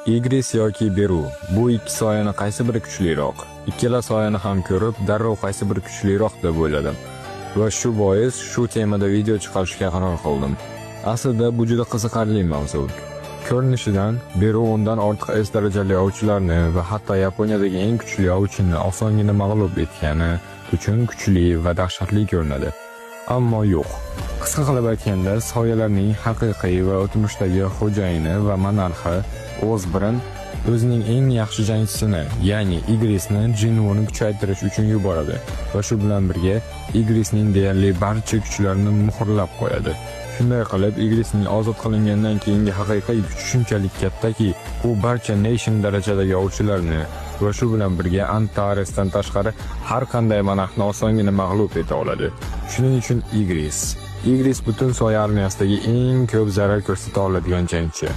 Igris yoki Beru, bu ikki soyani qaysi biri kuchliroq? Ikkala soyani ham ko'rib, darrov qaysi biri kuchliroq deb o'yladim. Va shu bois shu temada video chiqarishga qaror qildim. Aslida bu juda qiziqarli mavzu. Ko'rinishidan Beru undan ortiq S darajali ovchilarni va hatto Yaponiyadagi eng kuchli ovchini osongina mag'lub etgani uchun kuchli va dahshatli ko'rinadi. Ammo yo'q. Qisqa qilib aytganda, soyalarning haqiqiy va o'tmishdagi xo'jayini va monarxi Ozbrin o'zining eng yaxshi jangchisini, ya'ni Igrisni Jinwuni kuchaytirish uchun yuboradi va shu bilan birga Igrisning deyarli barcha kuchlarini muhrlab qo'yadi. Shunday qilib, Igrisning ozod qilingandan keyingi haqiqiy kuchi shunchalik kattaki, u barcha Nation darajadagi ovchilarni va shu bilan birga Antaresdan tashqari har qanday monarxni osongina mag'lub eta oladi. Shuning uchun Igris butun soya armiyasidagi eng ko'p zarar ko'rsata oladigan jangchi.